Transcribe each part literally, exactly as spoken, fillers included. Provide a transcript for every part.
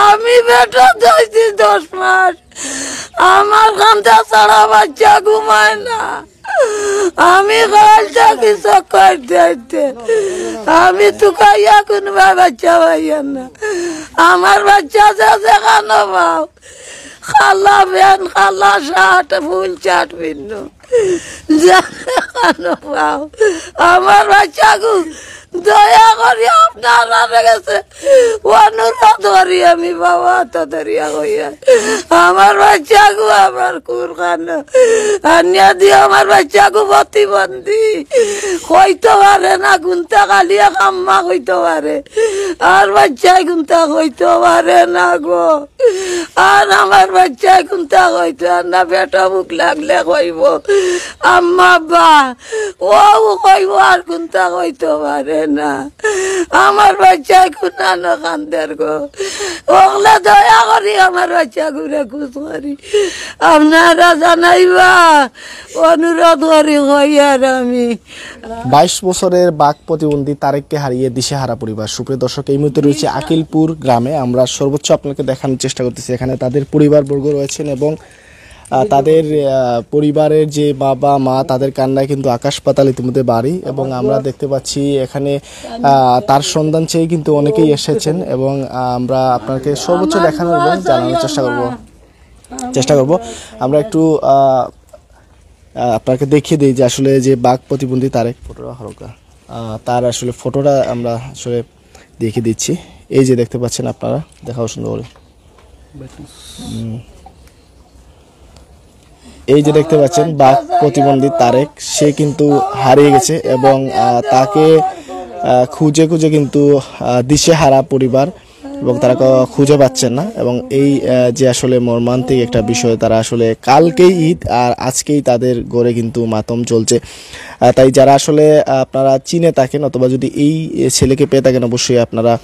আমি পেটত অইছি দশ মাস, আমার কান্দা ছাড়া বাচ্চা ঘুমায় না। আমি কাল থাকি চক্কর দিতে, আমি তুকাইয়া কুনবায় বাচ্চা পাইয়ার না। আমার বাচ্চা যে যেখানো পাও, কালা প্যান্ট, কালা শার্ট, ফুল শার্ট পিন্দো, যে যেখানো পাও, আমার বাচ্চাগু দয়া করি আপনারার গেছে অনুরোধ করি আমি, বাবা, তো ধরিয়া কইয়া, আমার বাচ্চাগু আমার কুরখানো আনিয়া দিও। আমার বাচ্চাগু প্রতিবন্ধী, কইতো পারে না, কুন্তা খালি এক আম্মা কইতো পারে, আর বাচ্চায় কুন্তা কইতো পারে না গো। আর আমার বাচ্চায় কুন্তা কইতো পারে না, পেটো ভুক লাগলে কইবো, "আম্মা, আব্বা", অউ কইবো, আর কুন্তা কইতো পারে না। আমার বাচ্চায় কুনানো কান্দের গো। অকলে দয়া করি আমার বাচ্চাগুরে খুঁজ করি আপনারা জানাইবা, অনুরোধ করি কইয়ার আমি। বাইশ বছরের বাক প্রতিবন্ধী তারেককে হারিয়ে দিশেহারা পরিবার। সুপ্রিয় দর্শক, এই মুহূর্তে রয়েছে আকিলপুর গ্রামে। আমরা সর্বোচ্চ আপনাকে দেখানোর চেষ্টা করতেছি। এখানে তাদের পরিবারবর্গ রয়েছেন এবং, আহ, তাদের, আহ, পরিবারের যে বাবা মা, তাদের কান্নায় কিন্তু আকাশ পাতাল ইতিমধ্যে বাড়ি। এবং আমরা দেখতে পাচ্ছি এখানে, আহ, তার সন্ধান চেয়ে কিন্তু অনেকেই এসেছেন এবং, আহ, আমরা আপনাকে সর্বোচ্চ দেখানোর এবং জানানোর চেষ্টা করব। চেষ্টা করব। আমরা একটু, আহ, আহ, আপনাকে দেখিয়ে দিই যে আসলে যে বাক প্রতিবন্ধী তারেক, ফটোটা হালকা, আহ, তার আসলে ফটোটা আমরা আসলে দেখিয়ে দিচ্ছি। এই যে দেখতে পাচ্ছেন আপনারা, দেখাও সুন্দর করে। হুম। এই যে দেখতে পাচ্ছেন বাক প্রতিবন্ধী তারেক, সে কিন্তু হারিয়ে গেছে এবং, আহ, তাকে, আহ, খুঁজে খুঁজে কিন্তু, আহ, দিশেহারা পরিবার। এবং তারা ক-, খুঁজে পাচ্ছেন না। এবং এই, আহ, যে আসলে মর্মান্তিক একটা বিষয়, তারা আসলে কালকেই ঈদ আর আজকেই তাদের ঘরে কিন্তু মাতম চলছে। আহ, তাই যারা আসলে, আহ, আপনারা চিনে থাকেন অথবা যদি এই, এ, ছেলেকে পেয়ে থাকেন, অবশ্যই আপনারা,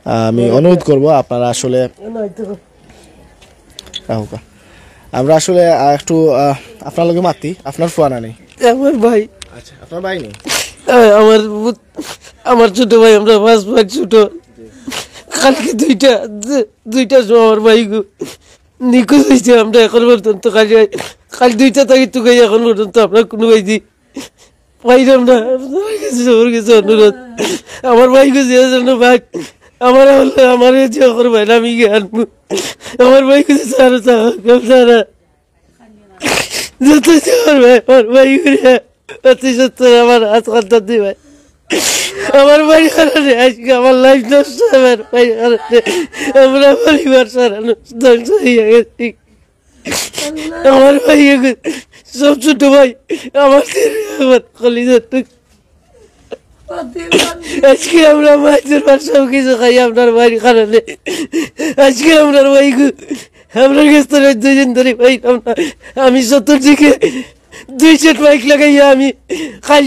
আহ, আমি অনুরোধ করব আপনারা আসলে রাহুকা। আমরা আসলে, আহ, একটু, আহ, আপনার লগে মাতি, আপনার ফুয়া নানি। আমার ভাই। আচ্ছা, আপনার ভাই নেই? এ, আমার বুত-, আমার ছোট ভাই, আমরা পাঁচ ভাই ছোট। কালকে দুইটা, দু-, দুইটার সময় আমার ভাইগু নিখোঁজ অইছে। আমরা এখন পর্যন্ত খালি, কাল দুইটা থাকি তুকাই এখন পর্যন্ত আমরা কুনু ভাইদি পাইলাম না। আপনার কাছে, সবার কাছে অনুরোধ, আমার ভাইগু যে যেন ভাই, আমার, আমার, আমার এই যে এখন ভাই, আমি গিয়া আনবো। আমার ভাইগু যে সারা, সারা, সারা। যত জোর ভাই, আমার ভাই ঘুরে, অতি সত্তর আমার হাত কান্তার দি ভাই। আমার ভাই কারণে আজকে আমার লাইফ নষ্ট হয় আমার ভাই কারণে। আমরা পরিবার সারা নষ্ট, ধ্বংস হয়ে গেছি। আমার ভাই এখন সব ছোট ভাই, আমার, আমার কলিজার টুকরা। আজকে আমরা মাছের ভাত সব কিছু খাই আপনার ভাইর কারণে। আজকে আপনার ভাইগু, আপনার কাছ থেকে দুই দিন ধরে ভাই, আমরা, আমি সত্তর দিকে দুই সেট মাইক লাগাইয়া আমি কাল,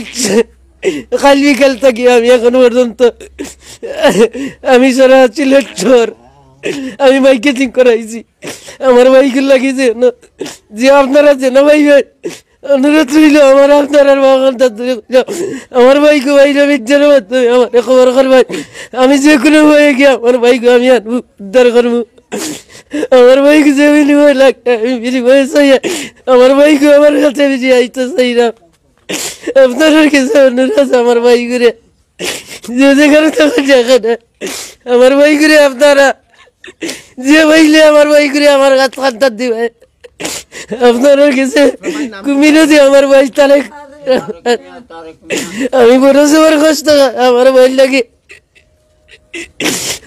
কাল বিকাল থাকি আমি এখন পর্যন্ত আমি সারা সিলেট শহর, আমি মাইকে ঠিক করাইছি। আমার ভাইগুলো লাগিয়েছে না, যে আপনারা যে না ভাই ভাই, অনুরোধ রইল, আমার আপনার আর বাবা কান্তার দূরে যাও। আমার ভাইগু ভাই, আমি ইজ্জতের মাধ্যমে আমার খবর করবেন। আমি যে কোনো ভাই গিয়া আমার ভাইগু আমি আর উদ্ধার করবো। আমার ভাইগু যে বিনিময় লাগে, আমি বিনিময়ে চাই। আমার ভাইগু আমার কাছে বেশি আইতে চাই না। আপনার কাছে অনুরোধ, আমার ভাইগুরে যে যেখানে থাকেন, যেখানে আমার ভাইগুরে আপনারা যে ভাইলে আমার ভাইগুরে আমার কাছ কান্তার দিবে। আপনার কাছে কুমিরে যে আমার ভাই তাহলে আমি বড় জবর কষ্ট, আমার ভাই লাগে।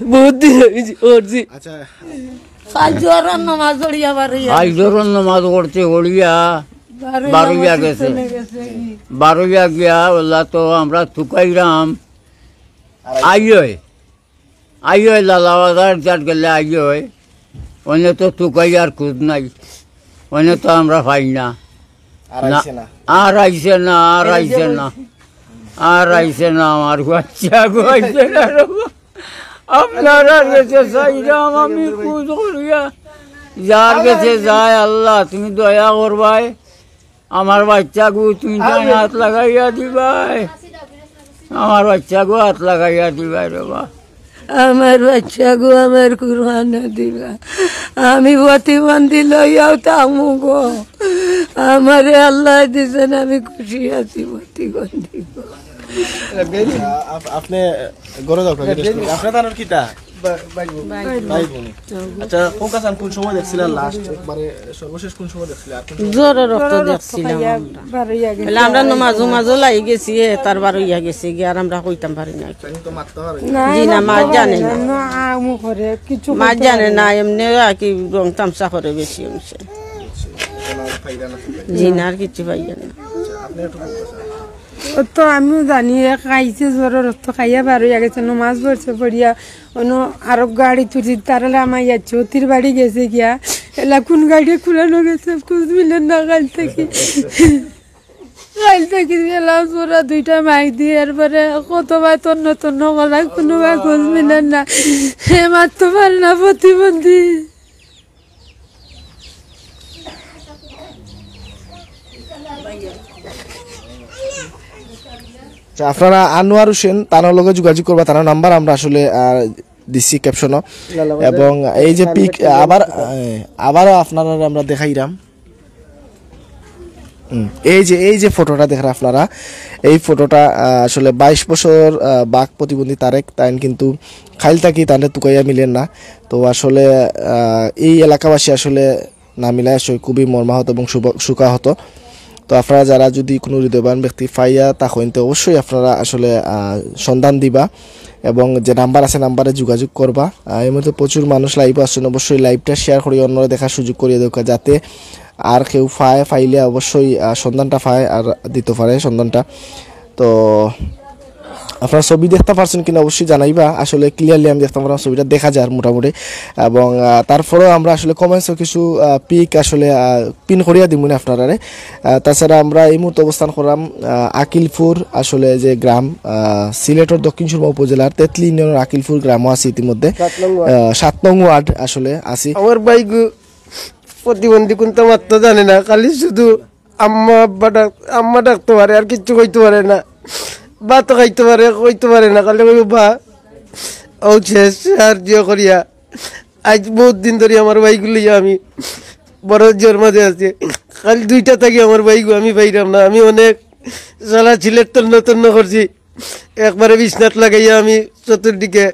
বহুত দিন হয়েছে, ওর জি। আচ্ছা। কাল জোহরর নামাজ পড়িয়া বারইয়া। কাল জোহরর নামাজ পড়তে পড়িয়া বারইয়া বারইয়া গেছে। গেছে। বারইয়া গিয়া ওলা তো আমরা তুকাইরাম। আইয়। আইয়, লালাবাজার জাত গেলে আইয়। অনে তো তুকাইয়ার খুঁজ নাই। অনে তো আমরা পাই না। আর না, আইছে না। আর আইছে না, আর আইছে না। আর আইছে না, আমার বাচ্চাগু আইছে না রে বা। আপনারার কাছে চাইরাম আমি খুঁজ করিয়া। যার কাছে যায় আল্লাহ, তুমি দয়া করবায়। আমার বাচ্চাগু তুমি জান হাত লাগাইয়া দিবায়। আমার বাচ্চাগু হাত লাগাইয়া দিবায় রে বা। আমার বাচ্চা গো, আমার কুরআন দিবা। আমি প্রতিবন্ধী লইয়াও তামু গো। আমারে আল্লাহ দিছেন, আমি খুশি আছি প্রতিবন্ধী গো। আপ-, আপনি ঘরে যাও, আপনি তানোর কিতা? ভাই বোন। আচ্ছা, কোন কাছে কোন সময় দেখছিলেন লাস্ট? একবারে সর্বশেষ কোন সময় দেখছিলেন? আর কোন সময়? জ্বরর রক্ত দেখছিলাম আমরা। বারইয়া গেছে। বলে আমরা নমাজ উমাজও লাগি গেছি, এ তার বারইয়া গেছে গিয়া, আর আমরা কইতাম পারি না। না, জি না, মা জানে না। না, আমু করে, কিছু মা করতে জানে পারে না, না। এমনি আর কি রং তামসা করে বেশি অংশে। জি না, আর কিছু পাইয়া না। ও তো আমিও জানি, এক খাইছে জ্বরর রক্ত খাইয়া বারইয়া গেছে, নমাজ পড়ছে পড়িয়া, অনো আরো গাড়ি তুলছি, তারা আমার ইয়াচ্ছে, অতির বাড়ি গেছে গিয়া, এলা কোন গাড়ি খুলানো গেছে, খোঁজ মিলে না কাল থাকি। কাল থাকি এলা জোড়া দুইটা মাইক দিয়ে, এরপরে কতবার তন্ন তন্ন করা, কোনোবার খোঁজ মিলে না, হে মারতে পারে না প্রতিবন্ধী। আচ্ছা, আপনারা আনোয়ার হোসেন, তার লগে যোগাযোগ করবা, তার নাম্বার আমরা আসলে, আহ, দিছি ক্যাপশনও। এবং এই যে পিক আবার, আহ, আবারও আপনারা আমরা দেখাইরাম। হুম, এই যে, এই যে ফটোটা দেখরা আপনারা, এই ফটোটা, আহ, আসলে বাইশ বছর, আহ, বাক প্রতিবন্ধী তারেক, তাইন কিন্তু খাইল থাকি তানরে তুকাইয়া মিলের না। তো আসলে, আহ, এই এলাকাবাসী আসলে না মিলায় আসলে খুবই মর্মাহত এবং শুভ-, শোকাহত। তো আপনারা যারা যদি কোনো হৃদয়বান ব্যক্তি পাইয়া থাকইন, তো অবশ্যই আপনারা আসলে, আহ, সন্ধান দিবা এবং যে নাম্বার আছে, নাম্বারে যোগাযোগ করবা। আহ, এই মুহূর্তে প্রচুর মানুষ লাইভে আসছেন, অবশ্যই লাইভটা শেয়ার করি অন্যরা দেখার সুযোগ করিয়া দেউক্কা, যাতে আর কেউ পায়, পাইলে অবশ্যই, আহ, সন্ধানটা পায় আর দিতে পারে সন্ধানটা। তো আপনারা ছবি দেখতে পারছেন কিনা অবশ্যই জানাইবা, আসলে ক্লিয়ারলি আমি দেখতাম পারলাম ছবিটা দেখা যায় মোটামুটি। এবং, আহ, তারপরেও আমরা আসলে কমেন্টসও কিছু, আহ, পিক আসলে, আহ, পিন করিয়া দিমু না আপনারারে। আহ, তাছাড়া আমরা এই মুহূর্তে অবস্থান করলাম, আহ, আকিলপুর, আসলে যে গ্রাম, আহ, সিলেটর দক্ষিণ সুরমা উপজেলার তেতলি ইউনিয়নের আকিলপুর গ্রামও আছি ইতিমধ্যে। সাত নং ওয়ার্ড। আহ, সাত নং ওয়ার্ড আসলে আছি। আমার ভাইগু প্রতিবন্ধী, কোনটা মাত্র জানে না, খালি শুধু আম্মা আব্বা ডাক, আম্মা ডাকতে পারে, আর কিচ্ছু কইতে পারে না। ভাত খাইতে পারে, কইতে পারে না, খালি কইবো বা। ও শেষ, আর জিও করিয়া। আজ বহুত দিন ধরি আমার ভাইগুলি আমি বড় জোর মাঝে আছি। খালি দুইটা থাকি আমার ভাইগু আমি পাইলাম না। আমি অনেক জ্বালা সিলেট তন্ন তন্ন করছি, একবারে বিছনাত লাগাইয়া আমি চতুর্দিকে,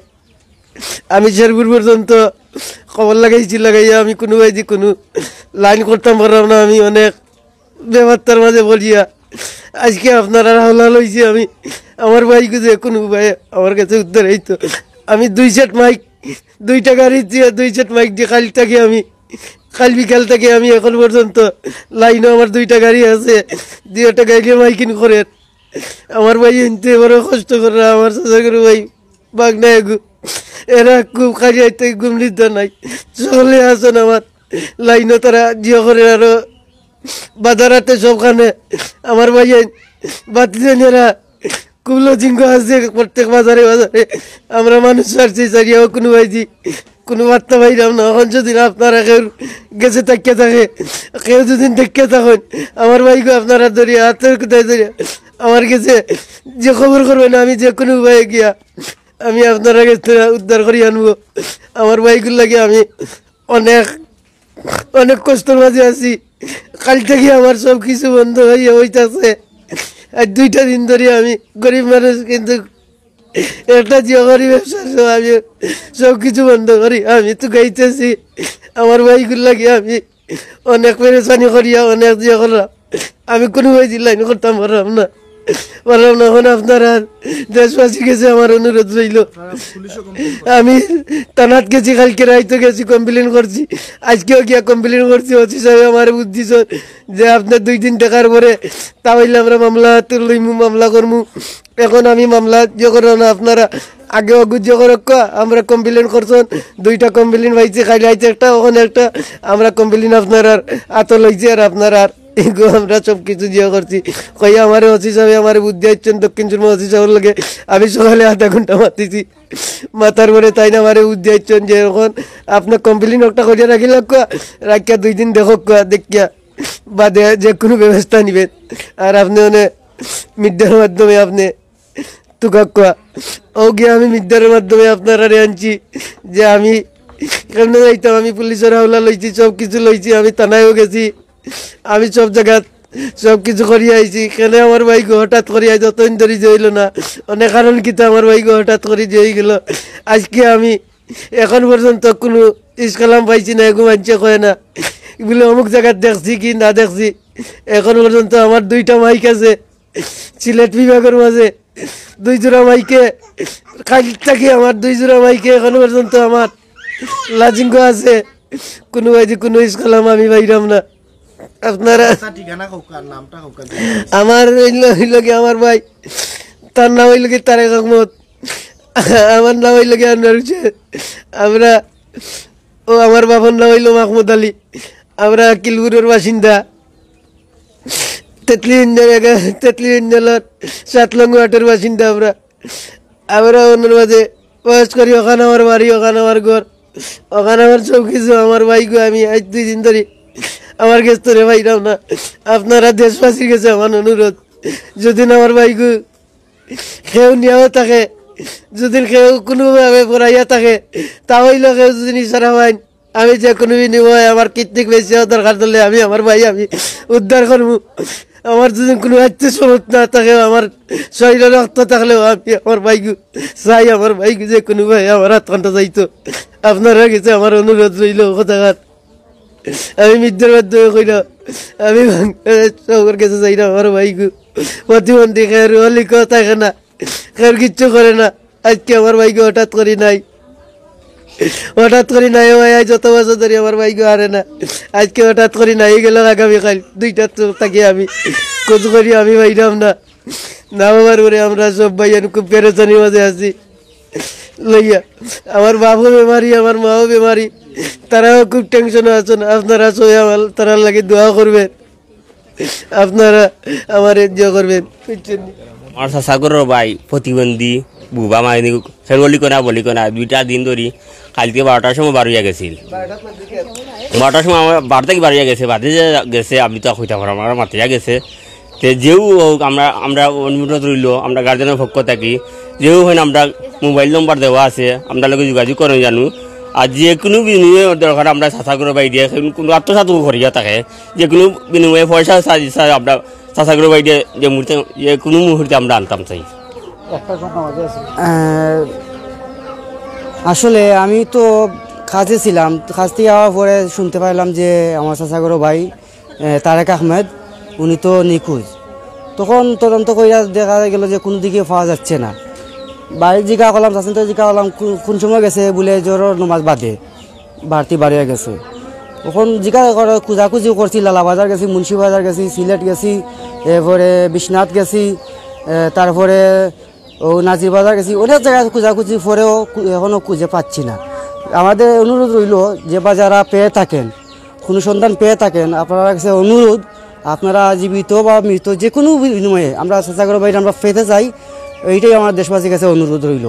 আমি শেরপুর পর্যন্ত খবর লাগাইছি, লাগাইয়া আমি কোনো ভাইদি কোনো লাইন করতাম পারলাম না। আমি অনেক ব্যবস্থার মাঝে বলিয়া আজকে আপনারা হাওলা লইছি। আমি আমার ভাইগু যে কোনো উপায়ে আমার কাছে উদ্ধার হইতো। আমি দুই সেট মাইক, দুইটা গাড়ি দিয়া দুই সেট মাইক দিয়ে কাল থাকি আমি, কাল বিকাল থাকি আমি এখন পর্যন্ত লাইনও আমার দুইটা গাড়ি আছে, দুই একটা গাড়ি মাইকিং করে। আমার ভাই এনতে বড় কষ্ট করে, আমার চাচা করে ভাই বাগনা এগু, এরা খুব খালি আইতে ঘুম নিতে নাই। সকলে আছেন আমার লাইনও, তারা জিও করে আরো বাজার হাটে সবখানে। আমার ভাই বাতি জানি এরা খুব লজিঙ্গ আছে প্রত্যেক বাজারে বাজারে। আমরা মানুষ ছাড়ছি চারিয়াও কোনো ভাইজি কোনো বার্তা পাইলাম না। এখন যদি আপনারা কেউ গেছে থাকিয়া থাকে, কেউ যদি দেখিয়া থাকেন, আমার ভাইগু আপনারা ধরিয়া হাতের কোথায় ধরিয়া আমার গেছে যে খবর করবেন, আমি যে কোনো উপায়ে গিয়া আমি আপনারা গেছে উদ্ধার করি আনবো। আমার ভাইগুর লাগে আমি অনেক, অনেক কষ্টর মাঝে আছি। কাল থাকি আমার সব কিছু বন্ধ হইয়া হইতাছে। আজ দুইটা দিন ধরে আমি গরিব মানুষ, কিন্তু একটা জিও করি ব্যবসা, সব আমি সব কিছু বন্ধ করি আমি তো গাইতেছি। আমার ভাইগুর লাগে আমি অনেক পেরেশানি করিয়া অনেক জিও করলাম, আমি কোনো ভাইজি লাইন করতাম পারলাম না, পারলাম না। এখন আপনারা দেশবাসীর কাছে আমার অনুরোধ রইল, আমি থানাত গেছি, কালকে রাইতো গেছি, কমপ্লেন করছি, আজকেও গিয়া কমপ্লেন করছি। ওসি সাহেব আমার বুদ্ধি যে আপনার দুই দিন থাকার পরে তা হইলে আমরা মামলা তুলইমু, মামলা করমু। এখন আমি মামলা যে করো না, আপনারা আগে অগুজ যে করক্কা, আমরা কমপ্লেন করছেন, দুইটা কমপ্লেন পাইছি, খালি আইছে একটা, ওখানে একটা, আমরা কমপ্লেন আপনার আর আত লইছি, আর আপনার আর এগো আমরা সব কিছু দিয়ে করছি। কই আমারে ওসি সাহেব আমারে বুদ্ধি আইছেন, দক্ষিণ চুরমা ওসি সাহেবের লগে আমি সকালে আধা ঘন্টা মাতিছি, মাতার পরে তাই না আমারে বুদ্ধি আইছেন যে এখন আপনার কমপ্লেন একটা করিয়া রাখিল, রাখিয়া দুই দিন দেখো দেখিয়া বাদে যে কোনো ব্যবস্থা নিবেন। আর আপনি মানে মিডিয়ার মাধ্যমে আপনি তুকাক্কা। ও গিয়া আমি মিডিয়ার মাধ্যমে আপনারারে আনছি যে আমি কেমনে যাইতাম, আমি পুলিশের হাওলা লইছি, সব কিছু লইছি, আমি থানায়ও গেছি, আমি সব জায়গাত সব কিছু করিয়া আইছি। কেনে আমার ভাইগু হঠাৎ করিয়া যতদিন ধরি যে হইল না, অনেক কারণ কিতা আমার ভাইগু হঠাৎ করি যে হয়ে গেল। আজকে আমি এখন পর্যন্ত কোনো ইসকালাম পাইছি না, এগু মানছে কয় না বলে অমুক জায়গাত দেখছি কি না দেখছি। এখন পর্যন্ত আমার দুইটা মাইক আছে সিলেট বিভাগের মাঝে, দুই জোড়া মাইকে, কাল থাকি আমার দুই জোড়া মাইকে এখন পর্যন্ত আমার লাজিঙ্গ আছে। কোনো বাজে কোনো ইসকালাম আমি পাইরাম না। আপনারা আচ্ছা, ঠিকানা কউক্কা, নামটা কউক্কা। আমার হইল, হইল কি আমার ভাই, তার নাম হইল কি তারেক আহমদ, আমার নাম হইল কি আনোয়ার হোসেন। আমরা, ও আমার বাবার নাম হইল মাহমুদ আলী। আমরা কিলবুরের বাসিন্দা, তেতলি ইউনিয়ন, তেতলি ইউনিয়নের সাত লং ওয়ার্ডের বাসিন্দা আমরা। আমরা ওনার মাঝে বয়স করি, ওখানে আমার বাড়ি, ওখানে আমার ঘর, ওখানে আমার সব কিছু। আমার ভাইগু আমি আজ দুই দিন ধরি আমার গেছ তোরে পাইলাম না। আপনারা দেশবাসীর গেছে আমার অনুরোধ, যদি না আমার ভাইগু কেউ নিয়েও থাকে, যদি কেউ কোনোভাবে পড়াইয়া থাকে, তা হইলে কেউ যদি ইশারা পাইন, আমি যে কোনো বিনিময়ে আমার কিডনি বেশি দরকার ধরলে আমি আমার ভাই আমি উদ্ধার করবো। আমার যদি কোনো আত্মীয় স্বজন না থাকে, আমার শরীরে রক্ত থাকলেও আমি আমার ভাইগু চাই, আমার ভাইগু যে কোনো ভাই আমার হাত কান্টা যাইতো। আপনারা গেছে আমার অনুরোধ রইল কথাঘাত। আমি মিডিয়ার মাধ্যমে কইলাম, আমি বাংলাদেশ সরকার গেছে চাইলাম আমার ভাইগু প্রতিবন্ধী, খের অলিক থাকে না, খের কিচ্ছু করে না। আজকে আমার ভাইগু হঠাৎ করি নাই, হঠাৎ করি নাই ভাই, আজ যত বছর ধরি আমার ভাইগু হারে না। আজকে হঠাৎ করি নাই গেল, আগামীকাল দুইটার তো তাকে আমি খোঁজ করি, আমি পাইলাম না। না বাবার করে আমরা সব ভাইয়ান খুব পেরেশানির মাঝে আছি লইয়া। আমার বাপও বেমারি, আমার মাও বেমারি, তারাও খুব টেনশনে আছেন। আপনারা সবাই আমার, তারার লাগি দোয়া করবেন, আপনারা আমার এনজয় করবেন, বুঝছেন নি? আমার চাচাগরর ভাই প্রতিবন্ধী, বুবা মাইনি, খেরুয়ালি কোনা বলি কোনা, দুইটা দিন ধরি কালকে বারোটার সময় বার হইয়া গেছিল। বারোটার সময় আমার বারো থেকে বার হইয়া গেছে, বাদে যে গেছে আমি তো কইতাম পারলাম, আমার মাতিয়া গেছে। তে যেও হোক, আমরা, আমরা অনুরোধ রইল, আমরা গার্জেনের পক্ষ থাকি, যেও হয় আমরা মোবাইল নম্বর দেওয়া আছে, আমরা লগে যোগাযোগ করে জানু। আর যে কোনো বিনিময়ে দরকার আমরা চাচাগরর ভাই দিয়ে কোনো আত্মসাত করিয়া থাকে, যে কোনো বিনিময়ে পয়সা চাই, চাই আমরা চাচাগরর ভাই দিয়ে যে মুহূর্তে, যে কোনো মুহূর্তে আমরা আনতাম চাই। একটা কথা আমাদের আছে। আহ, আসলে আমি তো কাজে ছিলাম, কাজ থেকে আওয়ার পরে শুনতে পাইলাম যে আমার চাচাগরর ভাই, আহ, তারেক আহমেদ, উনি তো নিখোঁজ। তখন তদন্ত কইরা দেখা গেল যে কোনো দিকে পাওয়া যাচ্ছে না। বাড়িত জিকা করলাম, চাচাইনতরে জিকা করলাম, কু-, কোন সময় গেছে বুলে জোহরর নমাজ বাদে। বাড়তি বাড়িয়া গেছে। অখন জিকা করে, খুঁজাখুঁজি করছি, লালাবাজার গেছি, মুন্সিবাজার গেছি, সিলেট গেছি, এরপরে বিশ্বনাথ গেছি, এ, তারপরে ও নাজিরবাজার গেছি, অনেক জায়গায় খুঁজাখুঁজি পরেও খু-, এখনো খুঁজে পাচ্ছি না। আমাদের অনুরোধ রইল যে বা যারা পেয়ে থাকেন, কোনো সন্ধান পেয়ে থাকেন, আপনারা কাছে অনুরোধ, আপনারা জীবিত বা মৃত যে কোনো বিনিময়ে আমরা চাচাগরর ভাইরে আমরা পেতে চাই, এইটাই আমার দেশবাসীর কাছে অনুরোধ রইল।